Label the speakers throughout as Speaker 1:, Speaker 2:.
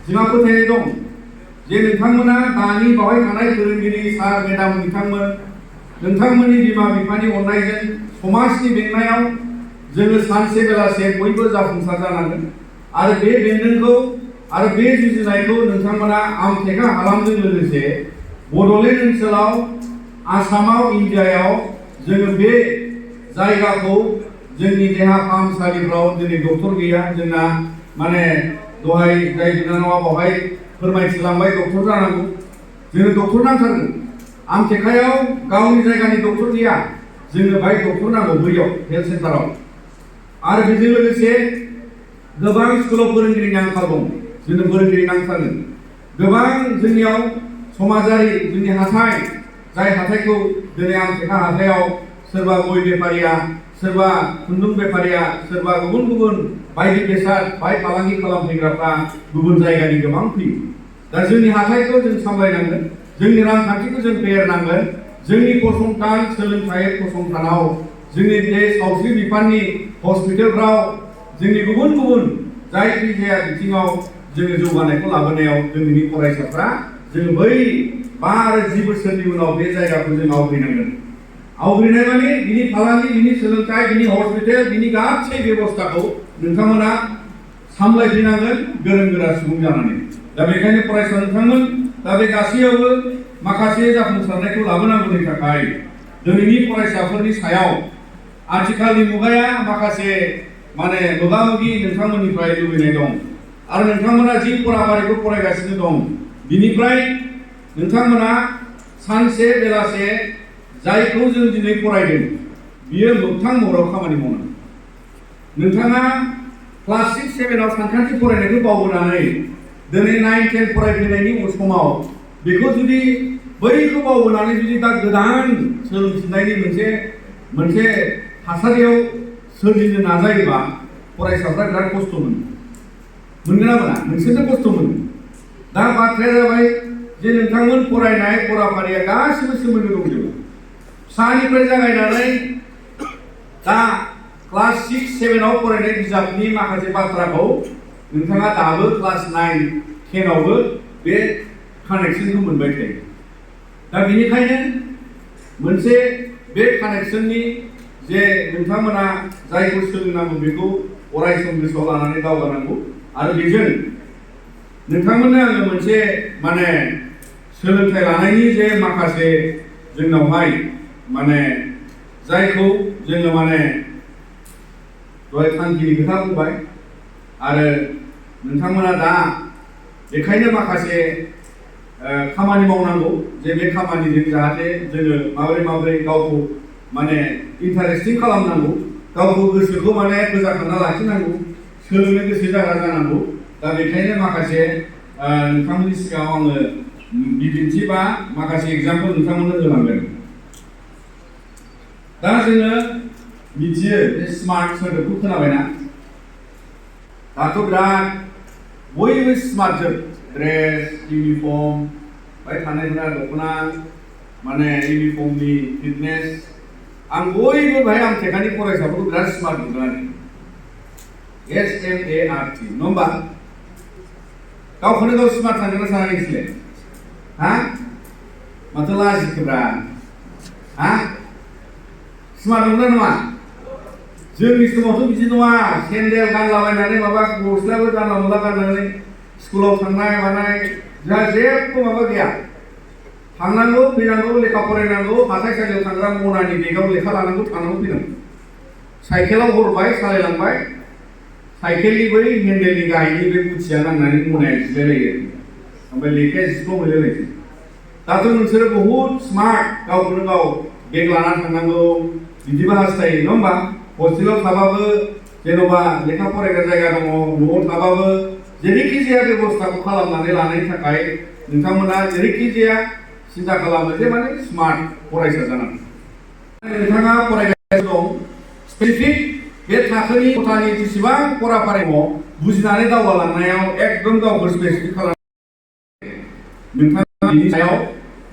Speaker 1: जोंहा फोथायनाय दं जे नोंथांमोना दानि बावहाय थानाय फोरोंगिरि सार मेडाम नोंथांमोननि बिमा बिफानि अननायजों समाजनि बेंनायाव जोङो सानसे बेलासे बयबो जाफुंसार जानांगोन आरो बे बेंनायखौ आरो बे जुजिनायखौ नोंथांमोना आमथेखा हालामजों लोगोसे बड'लेण्ड ओनसोलाव आसामाव इन्डियायाव जोङो बे जायगाखौ जोंनि देहा फाहामसालिफ्राव दिनै डक्टर गैया जोंना माने दहाय जाय बिनानावा बावहाय फोरमायथिलांबाय डक्टर जानांगौ जोंनो डक्टर नांथारगौ आमथेखायाव गावनि जायगानि डक्टर गैया जोंनो बाहाय डक्टर नांगौ बैयाव हेल्थ सेन्टाराव आरो बेजों लोगोसे गोबां स्कुलाव फोरोंगिरिनि आंखाल दं जोंनो फोरोंगिरि नांथारगोन गोबां जोंनियाव समाजारि जोंनि हाथाइ जाय हाथाइखौ दिनै आमथेखा हाथायाव सोरबा गय बेफारिया सोरबा खुन्दुं बेफारिया सोरबा गुबुन बायदि बेसाद बाय फालांगि खालामफैग्राफ्रा गुबुन जायगानि गोबां फैयो दा जोंनि हाथाइखौ जों सामलायनांगोन जोंनि रांखान्थिखौ जों फेहेरनांगोन जोंनि फसंथान सोलोंथाइ फसंथानाव जोंनि बे सावस्रि बिफाननि हस्पिटालफ्राव जोंनि गुबुन जायखिजाया बिथिङाव जोङो जौगानायखौ लाबोनायाव जोंनि फरायसाफ्रा जों बै 5 आरो 10 बोसोरनि उनाव बे जायगाखौ जों आवग्रिनांगोन आवग्रिनाय माने बिनि फालांगि बिनि सोलोंथाइ बिनि हस्पिटाल बिनि गासै बेबस्थाखौ नोंथांमोना सामलायफैनांगोन गोरों गोरा सुबुं जानानै दा बेखायनो फरायसा नोंथांमोन दा बे गासैयावबो माखासे जाफुंसारनायखौ लाबोनांगौनि थाखाय दिनैनि फरायसाफोरनि सायाव आथिखालनि मुगाया माखासे माने मोगा-मोगि नोंथांमोननिफ्राय लुबैनाय दं आरो नोंथांमोना जि फराफारिखौ फरायगासिनो दं बिनिफ्राय नोंथांमोना सानसे बेलासे जायखौ जों दिनै फरायदों बियो मोगथां महराव खामानि मावनांगौ नोंथाङा क्लास 6, 7 सानखान्थि फरायनायखौ बावबोनानै दिनै 9, 10 फरायफैनायनि समाव बेखौ जुदि बैखौ बावबोनानै जुदि दा गोदान सोलोंफिननायनि मोनसे थासारियाव सोरजिनो नाजायोबा फरायसाफ्रा बिराद खस्थ' मोनगोन ना मोना नोंसोरनो खस्थ' मोनो दा बाथ्राया जाबाय जे नोंथांमोन फरायनाय फराफारिया गासिबो सोमोन्दो दंजोबो फिसानिफ्राय जागायनानै दा क्लास 6, 7 फरायनाय बिजाबनि माखासे बाथ्राखौ नोंथाङा दाबो क्लास 9, 10 बे कानेक्सनखौ मोनबाय थायो दा बेनिखायनो मोनसे बे कानेक्सननि जे नोंथांमोना जायखौ सोलोंनांगौ बेखौ अराय सम गोसोआव लानानै दावगानांगौ आरो बेजों नोंथांमोननो आङो मोनसे माने सोलोंथाइ लानायनि जे माखासे जोंनावहाय माने जायखौ जोङो माने दहाय थांखिनि खोथा बुंबाय आरो नोंथांमोना दा बेखायनो माखासे खामानि मावनांगौ जे बे खामानिजों जाहाथे जोङो माबोरै गावखौ माने इन्टारेस्टिं खालामनांगौ गावखौ गोसोखौ माने फोजाखांना लाखिनांगौ सोलोंनो गोसो जाग्रा जानांगौ दा बेखायनो माखासे नोंथांमोननि सिगाङाव आङो बिदिन्थि बा माखासे एग्जाम्पल नोंथांमोननो होलांगोन दा जोङो मिथियो जे स्मार्ट सोदोबखौ खोनाबायना दाथ' बिराद बयबो स्मार्ट जोब ड्रेस इउनिफर्म बाय थानायफोरा दख'ना माने इउनिफर्मनि फिटनेस आं बयबो बाहाय आमथेखानि फरायसाफोरखौ बिराद स्मार्ट नुदों आरो SMART नङा होमबा गावखौनो गाव स्मार्ट सानगोन साना नोंसोरलाय हा माथो लाजिखोब्रा हा स्मार्ट नंगौना नङा जोंनि समावथ' बिदि नङा सेन्देल गानलाबायनानै माबा गस्लाबो जानला मोनला गाननानै स्कुलाव थांनाय मानाय जोंहा जेबो माबा गैया थांनांगौ फैनांगौ लेखा फरायनांगौ हाथाइसालियाव थांग्रा मनानि बेगाव लेखा लानांगौ थांनांगौ फैनांगौ साइकेलाव हरबाय सालायलांबाय साइकेलनि बै हेन्देलनि गाहायनि बे गुथिया नांनानै मनाया जिलायलायो ओमफ्राय लेखाया जिस्ल' मोनलायलायसै दाथ' नोंसोरो बहुद स्मार्ट गावखौनो गाव बेग लानानै थांनांगौ बिदिबो हास्थायो नङा होमबा हस्टेलाव थाबाबो जेन'बा लेखा फरायग्रा जायगा दङ न'आव थाबाबो जेरैखि जाया बेबस्थाखौ खालामनानै लानायनि थाखाय नोंथांमोना जेरैखि जाया सिन्था खालामो जे माने स्मार्ट फरायसा जानांगौ नोंथाङा फरायगासिनो दं स्पेसिफिक बे थाखोनि खथानि जेसेबां फराफारि दङ बुजिनानै दावगालांनायाव एकदम गावखौ स्पेसिफिक खालाम नोंथाङा बिनि सायाव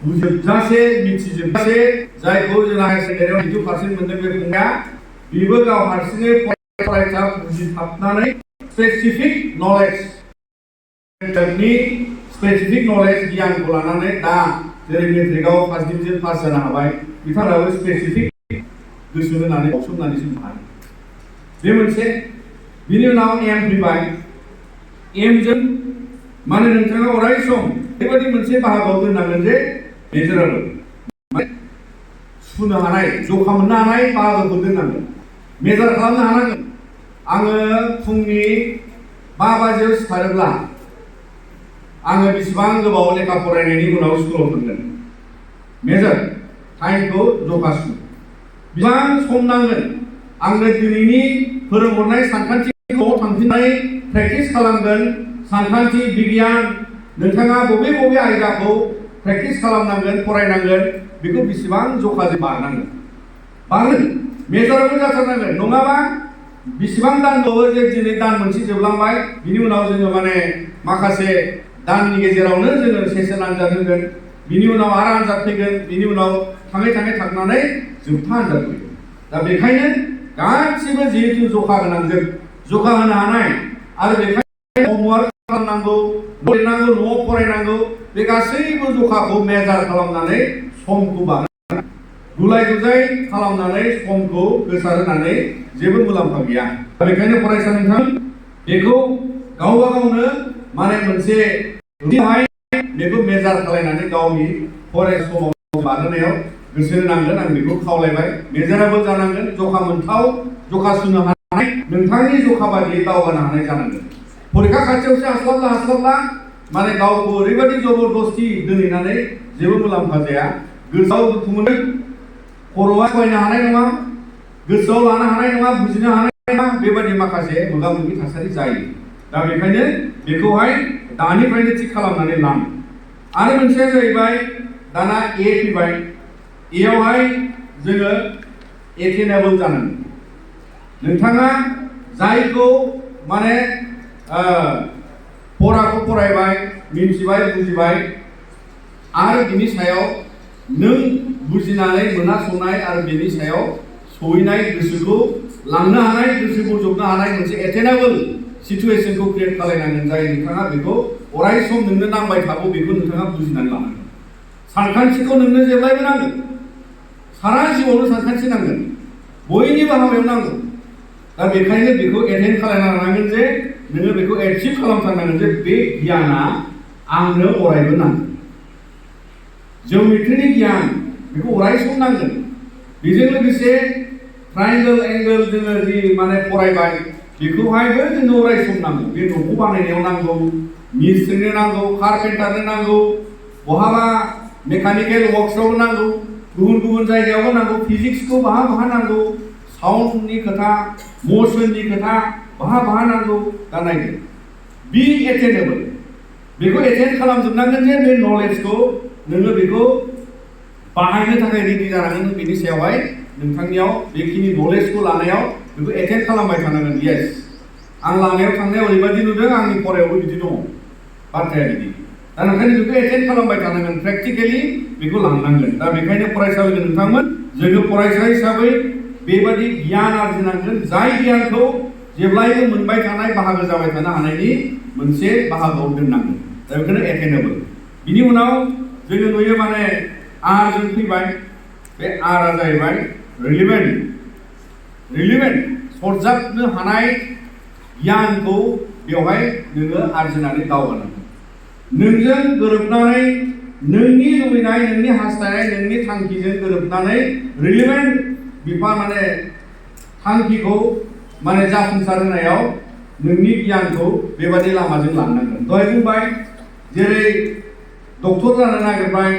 Speaker 1: बुजिजोबजासे मिथिजोबजासे जायखौ जोंना हायार सेकेन्डारियाव 82% मोनदों बे फंबाया बेबो गाव हारसिङै फरायसा बुजिथाबनानै स्पेसिफिक नलेज मेट्रिकनि स्पेसिफिक नलेज गियानखौ लानानै दा जेरै मेट्रिकआव फार्स्ट डिभिजन पास जानो हाबाय बिथांमोनाबो स्पेसिफिक गोसो होनानै बावसोमनानै जों हायो बे मोनसे बिनि उनाव एम फैबाय एमजों माने नोंथाङा अराय सम बेबायदि मोनसे बाहागोआव दोननांगोन जे मेजरेबल सुनो हानाय जखा मोननो हानाय बाहागोखौ दोननांगोन मेजार खालामनो हानांगोन आङो फुंनि 5 बाजियाव सिखारोब्ला आङो बेसेबां गोबाव लेखा फरायनायनि उनाव स्कुलाव थांगोन मेजार टाइमखौ जखा सुनो बेसेबां सम नांगोन आंनो दिनैनि फोरोंहरनाय सानखान्थिखौ थांफिननानै प्रेक्टिस खालामगोन सानखान्थि बिगियान नोंथाङा बबे बबे आयदाखौ प्रेक्टिस खालामनांगोन फरायनांगोन बेखौ बेसेबां जखाजों बारनांगोन मेजाराबो जाथारनांगोन नङाबा बेसेबां दान दङो जे दिनै दान मोनसे जोबलांबाय बिनि उनाव जोङो माने माखासे दाननि गेजेरावनो जोङो सेसन आनजाद होगोन बिनि उनाव आरो आनजाद फैगोन बिनि उनाव थाङै थांनानै जोबथा आनजाद फैगोन दा बेखायनो गासिबो जिहेतु जखा गोनांजों जखा होनो हानाय आरो बेखायनो होमवर्क खालामनांगौ लिरनांगौ न'आव फरायनांगौ बे गासैबो जखाखौ मेजार खालामनानै समखौ बानायनांगौ गुलाय गुजाय खालामनानै समखौ गोसारहोनानै जेबो मुलाम्फा गैया बेखायनो फरायसा नोंथां बेखौ गावबा गावनो माने मोनसे बेखौ मेजार खालामनानै गावनि फरायसा समाव बारहोनायाव गोसो होनांगोन आं बेखौ खावलायबाय मेजाराबो जानांगोन जखा मोनथाव जखा सुनो हानाय नोंथांनि जखा बादियै दावगानो हानाय जानांगोन फरिखा खाथियावसो हास्लाबला माने गावखौ ओरैबायदि जबरदस्ति दोनहैनानै जेबो मुलाम्फा जाया गोसोआव दुखु मोनो खर'आ सहायनो हानाय नङा गोसोआव लानो हानाय नङा बुजिनो हानाय नङा बेबायदि माखासे मोगा मोगि थासारि जायो दा बेखायनो बेखौहाय दानिफ्रायनो थिग खालामनानै लां आरो मोनसेया जाहैबाय दाना ए फैबाय एयावहाय जोङो एटेनेबल जानांगोन नोंथाङा जायखौ माने फराखौ फरायबाय मिन्थिबाय बुजिबाय आरो बिनि सायाव नों बुजिनानै मोनासंनाय आरो बिनि सायाव सहैनाय गोसोखौ लांनो हानाय गोसो बोजबनो हानाय मोनसे एटेनेबल सिचुएसनखौ क्रिएट खालामनांगोन जाय नोंथाङा बेखौ अराय सम नोंनो नांबाय थागौ बेखौ नोंथाङा बुजिनानै लानांगोन सानखान्थिखौ नोंनो जेब्लायबो नांगोन सारा जिउआवनो सानखान्थि नांगोन बयनिबो हाबायाव नांगौ दा बेखायनो बेखौ एटेन्ड खालामना लानांगोन जे नोङो बेखौ एचिभ खालामथारनांगोन जे बे गियाना आंनो अरायबो नांगोन जिअ'मेट्रिनि गियान बेखौ अराय सम नांगोन बेजों लोगोसे ट्रायंगल एंगल जोङो जि माने फरायबाय बेखौहायबो जोंनो अराय सम नांगौ बे न'खौ बानायनायाव नांगौ मिस्ट्रिनो नांगौ कारपेन्टारनो नांगौ बहाबा मेकानिकेल वर्कशपआव नांगौ गुबुन जायगायावबो नांगौ फिजिक्सखौ बहा नांगौ साउन्डनि खोथा मोशननि खोथा बहा नांगौ दा नायदो बि एटेनेबल बेखौ एटेन्ड खालामजोबनांगोन जे बे नलेजखौ नोङो बेखौ बाहायनो थाखाय रेडि जानांगोन बेनि सायावहाय नोंथांनियाव बेखिनि नलेजखौ लानायाव बेखौ एटेन्ड खालामबाय थानांगोन येस आं लामायाव थांनायाव ओरैबायदि नुदों आंनि फरायावबो बिदि दङ बाथ्राया बिदि दा ओंखायनो बेखौ एटेन्ड खालामबाय थानांगोन प्रेक्टिकेलि बेखौ लांनांगोन दा बेखायनो फरायसालिनि नोंथांमोन जोङो फरायसा हिसाबै बेबायदि गियान आरजिनांगोन जाय गियानखौ जेब्लायबो मोनबाय थानाय बाहागो जाबाय थानो हानायनि मोनसे बाहागोआव दोननांगोन दा बेखौनो एटेनेबल बिनि उनाव जोङो नुयो माने आरजों फैबाय बे आरआ जाहैबाय रिलिभेन्ट सरजाबनो हानाय गियानखौ बेवहाय नोङो आरजिनानै दावगानांगोन नोंजों गोरोबनानै नोंनि लुबैनाय नोंनि हास्थायनाय नोंनि थांखिजों गोरोबनानै रिलिभेन्ट बिफा माने थांखिखौ माने जाफुंसार होनायाव नोंनि गियानखौ बेबादि लामाजों लांनांगोन दहाय बुंबाय जेरै डक्टर जानो नागिरबाय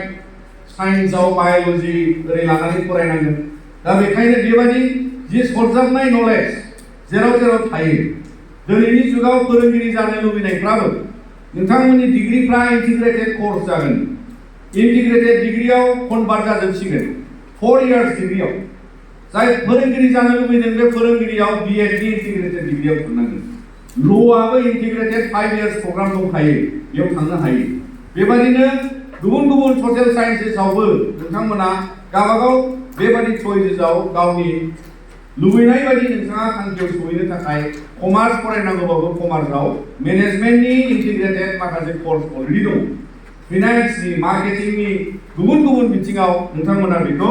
Speaker 1: साइन्सआव बाय'लजि ओरै लानानै फरायनांगोन दा बेखायनो बेबादि जि सरजाबनाय नलेज जेराव थायो दिनैनि जुगाव फोरोंगिरि जानो लुबैनायफ्राबो नोंथांमोननि डिग्रिफ्रा इन्टिग्रेटेड कर्स जागोन इन्टिग्रेटेड डिग्रियाव कनभार्ट जाजोबसिगोन 4 इयार्स डिग्रियाव जाय फोरोंगिरि जानो लुबैदों बे फोरोंगिरियाव बिएडनि इन्टिग्रेटेड डिग्रियाव थांनांगोन ल'आबो इन्टिग्रेटेड 5 इयार्स प्रग्राम दंखायो बेयाव थांनो हायो बेबादिनो गुबुन ससियेल साइन्सेसआवबो नोंथांमोना गावबागाव बेबादि चइसेसआव गावनि लुबैनाय बायदि नोंथाङा थांखियाव सहैनो थाखाय कमार्स फरायनांगौबाबो कमार्सआव मेनेजमेन्टनि इन्टिग्रेटेड माखासे कर्स अलरेडि दं। फाइनान्सनि मार्केटिंनि गुबुन गुबुन बिथिङाव नोंथांमोना बेखौ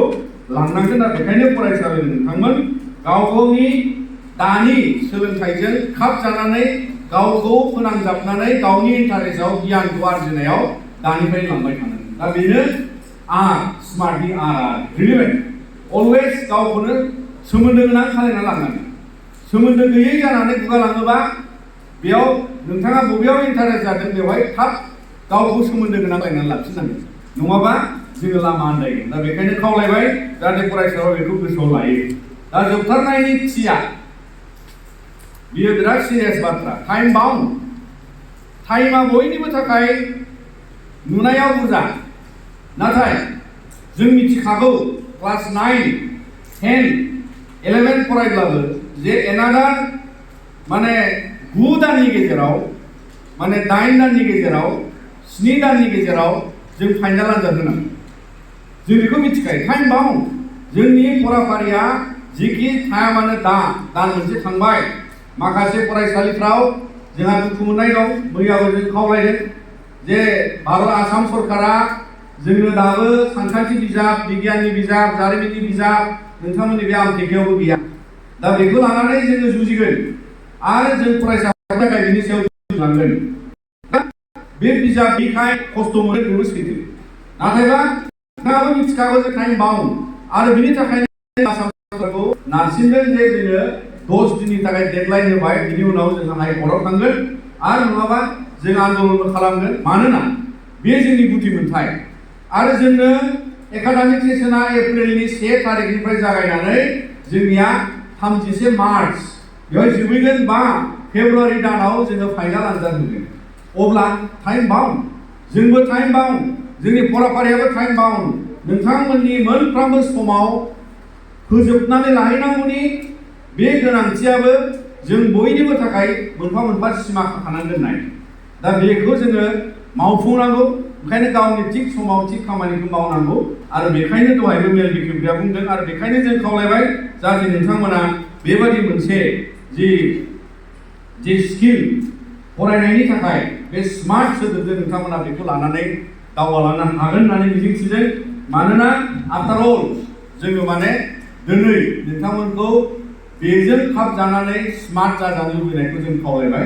Speaker 1: लांनांगोन। आरो बेखायनो फरायसालिनि नोंथांमोन गाव गावनि दानि सोलोंथाइजों खाब जानानै गावखौ फोनांजाबनानै गावनि इन्टारेस्टआव गियानखौ आरजिनायाव दानिफ्राय लांबाय थानांगोन। दा बेनो आर स्मार्टनि आर रिलेभेन्ट अलवेज गावखौनो सोमोन्दो गोनां खालामना लानांगोन। सोमोन्दो गैयै जानानै गुगालाङोबा बेयाव नोंथाङा बबेयाव इन्टारेस्ट जादों बेवहाय थाब गावखौ सोमोन्दो गोनां खालामनानै लाखिनांगोन, नङाबा जोङो लामा आन्दायगोन। दा बेखायनो खावलायबाय जाहाथे फरायसाफ्रा बेखौ गोसोआव लायो। दा जोबथारनायनि थिया बियो बिराद सिरियास बाथ्रा। Time bound. टाइमा बयनिबो थाखाय नुनायाव बुरजा, नाथाय जों मिथिखागौ क्लास 9, 10, 11 फरायब्लाबो जे एनादार 9 दाननि गेजेराव 8 दाननि गेजेराव 7 दाननि गेजेराव जों फाइनाल आनजाद होनांगौ। जों बेखौ मिथिखायो। Time bound. जोंनि फराफारिया जिखि थाया मानो दान मोनसे थांबाय। माखासे फरायसालिफ्राव जोंहा दुखु मोननाय दं। मैयाबो जों खावलायदों जे भारत आसाम सरकारा जोंनो दाबो सानखान्थि बिजाब, बिगियाननि बिजाब, जारिमिननि बिजाब नोंथांमोननि बे आमटेकायावबो गैया। दा बेखौ लानानै जोङो जुजिगोन आरो जों फरायसाफोरनि थाखाय बेनि सायाव जुजिलांगोन। बे बिजाबनिखाय खस्थ' मोनो बेबो सैथो, नाथायबा नोंथाङाबो मिथिखागौ जे टाइम बाउन्ड। आरो बिनि थाखायनो आसाम सरकारखौ नारसिनदों जे जोङो 10 दिननि थाखाय डेडलाइन होबाय। बिनि उनाव जोंहा हाइकर्टआव थांगोन आरो नङाबा जों आन्दलनबो खालामगोन। मानोना बे जोंनि गुदि मोनथाय। आरो जोंनो एकाडेमिक सेसना एप्रिलनि 1 तारिखनिफ्राय जागायनानै जोंनिया 31 मार्च बेवहाय जोबहैगोन। 5 फेब्रुवारि दानाव जोङो फाइनाल आनजाद होगोन। अब्ला टाइम बाउन्ड। जोंबो टाइम बाउन्ड। जोंनि फराफारियाबो टाइम बाउन्ड। नोंथांमोननि मोनफ्रोमबो समाव फोजोबनानै लाहैनांगौनि बे गोनांथियाबो जों बयनिबो थाखाय मोनफा मोनफा सिमा खाखानानै दोननाय। दा बेखौ जोङो मावफुंनांगौ। ओंखायनो गावनि थिग समाव थिग खामानिखौ मावनांगौ। आरो बेखायनो दहायबो मेल बेखेवग्राया बुंदों। आरो बेखायनो जों खावलायबाय जाहाथे नोंथांमोना बेबायदि मोनसे जि स्किल फरायनायनि थाखाय बे स्मार्ट सोदोबजों नोंथांमोना बेखौ लानानै दावगालांनो हागोन होननानै मिजिंथिदों। मानोना आफ्टार अल जोङो दिनै नोंथांमोनखौ बेजों खाब जानानै स्मार्ट जाजानो लुबैनायखौ जों खावलायबाय।